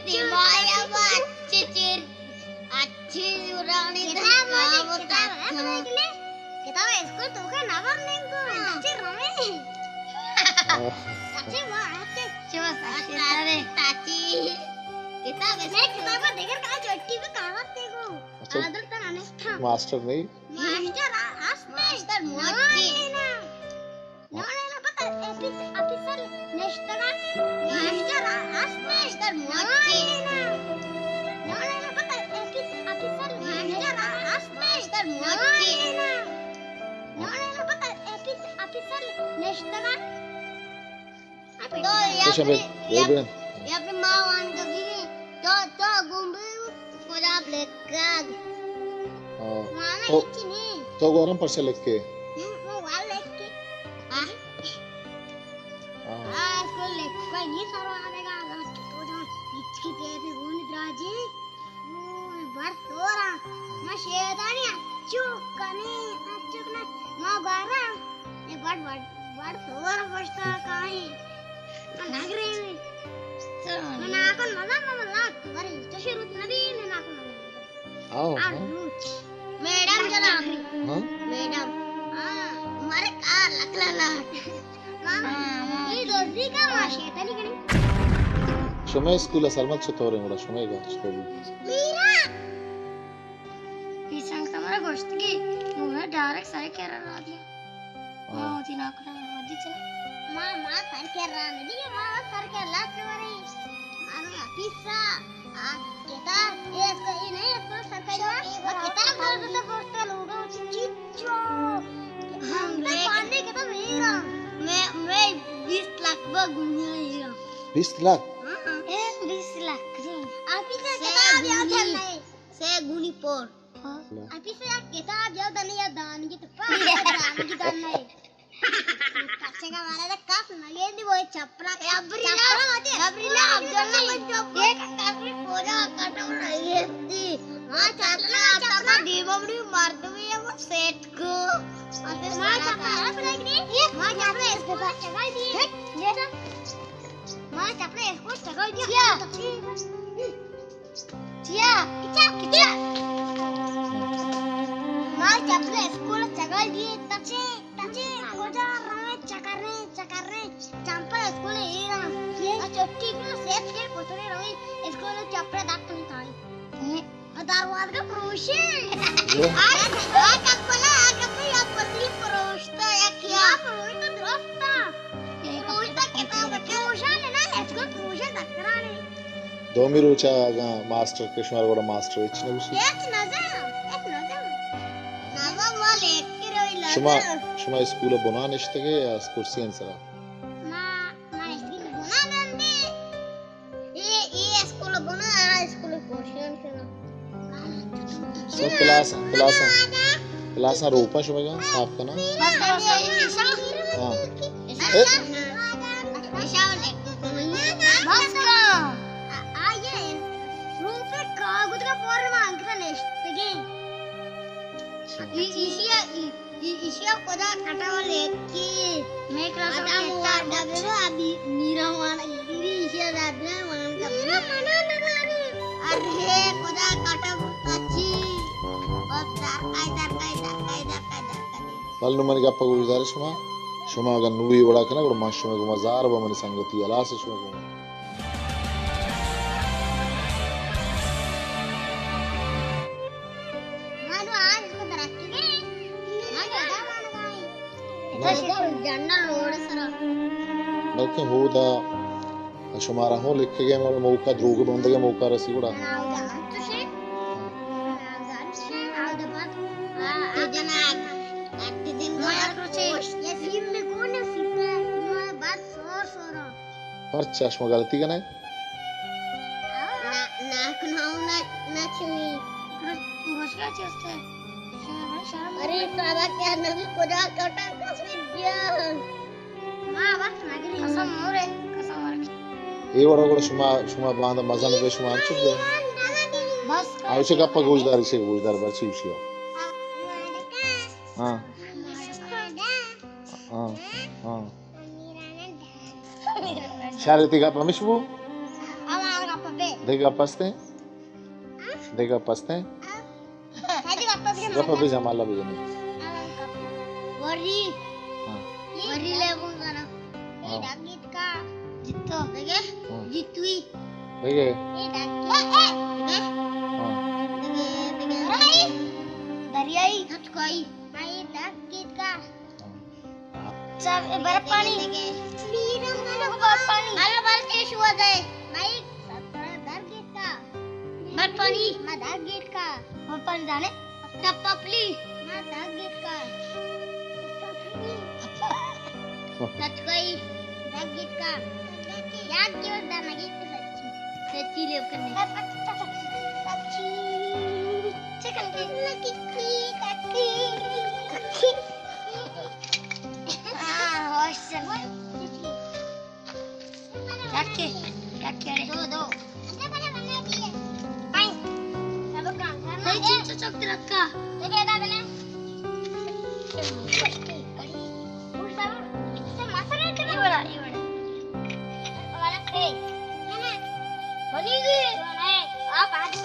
دیوایا با اچھی چیر، اچھی زورانی کتاب دستاں والی، و کتاب ہے، تخت۔ پڑھ لے۔ کتاب اسکول تو کا نہ بر نہیں کو، ہاں۔ اچھے روے۔ ہاں۔ اچھے وہ آتے۔ چوس اچھے ترے۔ تاچی۔ کتاب میں اسکول کتاب دیگر کا چھٹی پہ کہاوت تے کو۔ اچھا۔ عادل تک انستا۔ ماسٹر نہیں؟ ماسٹر آ-، آستے۔ ماسٹر موچی۔ نہ، نہ، نہ، پتہ، اے پیس-، آ پیسر نشتگا۔ ماسٹر آ-، آستے۔ ماسٹر موچی۔ نہ، نہ، نہ، پتہ، اے پیس-، آ پیسر ماسٹر آ-، آستے۔ ماسٹر موچی۔ نہ، نہ، نہ، پتہ، اے پیس-، آ پیسر نشتگا۔ تو یا تو شمے پہ، یا، بے بے۔ یا پہ ماں وان کبھی تو، تو گم بھی کجا لکھگ۔ ہاں۔ مانا تو، ہچ نہیں۔ تو گورم پر سے لکھ کے۔ ہم، وہ وال لکھ کے۔ ہاں۔ ہاں۔ ہاں، اس کو لکھ کوئی نہیں سروانے کا، اگر تو جو ہچ کی بے بے گون دراجی۔ اوہ، بڑ سورا۔ ما شیطانی اچو کنے، اچو کنے۔ ما گارا۔ اے بڑ، بڑ، بڑ سورا پشتا کائیں۔ ما نگرے میں۔ من آکن مزا، ما لا، بری، چشی روت نبی، من آکن مزا۔ آؤ، آ، ہاں۔ روچ۔ میڈم جناب۔ ہاں؟ میڈم۔ ہاں، مارے کار لکلا لاٹ۔ ہاں، ہاں۔ یہ دوزی کا ما شیطانی کنے۔ شمئے اسکول ءَ سرمد چطور ایں گڑا؟ شمئے گار چطور بیت؟ میرا۔ پیسنگ تمہارا گوشت کی نورا ڈائریکٹ سر کرا را دیا۔ ہاں۔ ہاں، وتی ناکو ودی چلا۔ ما، ما سر کرا نہ دیا، ما سر کرا لاٹ ورے۔ ما پیسا، آ، کتاب، اے اس کو، اے نہیں، اس کو سر کرا۔ ما کتاب دور سے پوسٹر لوگا چچی۔ ہم، میں پانے کے تو میرا۔ میں، میں بیس لاکھ با گنیا ہیرا۔ بیس لاکھ؟ ہاں، ہاں۔ اے بیس لاکھ۔ آپ ہی سے سے کتاب یاد گنی، کرنا ہے۔ سے گنی پر۔ ہاں۔ آپ ہی سے کتاب یاد نہیں، یاد دان کی تو پا، دان کی دان نہیں۔ پچھے کا مارا تو کف نگے دی وہ چپرا، چپرا، چپرا مت، چپرا عبداللہ مت چپرا۔ یہ کف میں پوجا کٹو نہیں ہے دی۔ ہاں، چپرا، چپرا۔ دیما بڑی مردمی ہے وہ سیٹ کو۔ ماں چپل ہے، پلگ نہیں۔ ماں چپل ہے، اس کو چگائی دی۔ یہ تو۔ ماں چپل ہے، اس کو چگائی دی۔ کیا؟ چیا؟ کیا؟ کیا؟ ماں چپل ہے، اس کو چگائی دی۔ تچے، تچے، کجا روے چکر رہے، چکر رہے۔ چمپل اسکول ایران۔ یہ چھٹی کو سیف کے پترے روی۔ اسکول چپل داخل تھا۔ دروازگہ پروشے۔ یہ؟ آ، آ کپلا، آ کپلا یا پتلی پروشتا یا کیا؟ پروشتا درستا۔ پروشتا کتاب پروشا نے نا، اسکول پروشے دکرانے۔ دومی روچا اگاں ماسٹر کہ شمارا گڑا ماسٹر ہچ نہ گوشی؟ ہچ نہ زان، ہچ نہ زان۔ نہ زان، ما لیکہ روی لگا۔ شما، شما اسکول بنا نشتگے یا کرسی سرا؟ ما، ما اسکول بنا نندے۔ اے، اے اسکول بنا، آ اسکول پوشن کرا۔ سو کلاس، کلاس، کلاس روپا شما گا صاف کنا؟ بس، بس، بس۔ ہاں۔ اے؟ بس کا۔ آ، آ، یہ روپے کاغذ کا پور مانگتا نشتگے۔ ای-، ایشی ءَ، ای-، ای-، ایشی ءَ کجا کٹا و لیکی؟ میں کلاس آدم ءَ وارڈ ءَ بچ۔ ابھی میرا وان، ایشی ءَ دادنا وان کا۔ میرا منا نہ گانے۔ ارے کجا کٹا بچی۔ بس در کائی، در کائی، در کائی، در کائی، در کائی۔ بل نوں منی گپ ءَ گوش دار شما۔ شما اگاں نوں اے وڑا کنگ، گڑا من شمئے گوما زار با منی سنگتی ہلاس شمئے گوما۔ ما نوں آج کو دراتگے۔ ما نوں ادا وانگا ایں۔ نہ۔ ادا جنرل روڈ سرا۔ بلکہ ہودا شمارا ہوں لکھگے موقع، دروگ بندگے موقع رسی گڑا۔ ہاں، اودا انچوشے۔ ہاں، اودا انچوشے، اودا بات۔ آ، آ، جناب، آ، جناب۔ ما یک روچے۔ یہ سیم میں کون ہے؟ سیم میں۔ ما بات سور سورا۔ پرچا شما غلطی کنئے؟ نہ، نہ کناؤں، نہ، نہ چوئی۔ گوشگا چی است ہے؟ شرم، شرم۔ ارے سارا کیا نبی خدا کٹا قسم دیا۔ ما وقت نگری۔ قسم مورے، قسم ورک۔ اے وڑا گڑا شما، شما باندا مزن بے شما انچو دے۔ بس۔ آ، اسے گپا گوش دار، اسے گوش دار، برچی گوشی ہو۔ ہاں۔ ہاں، ہاں۔ شر تئی گپ ہمیش بو؟ ہمارا گپ بے۔ دگہ پستیں؟ دگہ پستیں؟ گپ بجن، مالا بجن۔ وری۔ ہاں۔ وری لے بول گانا۔ ہاں۔ ڈاک گیت کا۔ جتو۔ دگہ؟ ہاں۔ جتوئی۔ دگہ؟ اے ڈاک گیت۔ دگہ؟ ہاں۔ دگہ، دگہ۔ دریائی۔ ہچکائی۔ اے ڈاک گیت کا۔ ہاں۔ چا، اے برف پانی۔ برف پانی۔ مالا برف پیش ہوا جائے۔ مائی، برف گیت کا۔ برف پانی۔ ما داگ گیت کا۔ برف پانی جانے۔ ٹپ پپلی۔ ما داگ گیت کا۔ سچ کوئی۔ داگ گیت کا۔ یاد کیوں دانا گیت سچی۔ سچی لیو کرنے۔ سچی۔ چکن کی۔ ہاں، ہوش چل۔ ڈاکے، ڈاکے اڑے۔ دو، دو۔ پائیں۔ نہیں، چنچو چوک ترکا۔ یہ بڑا، یہ بڑا۔ بنی گئی۔ آپ آج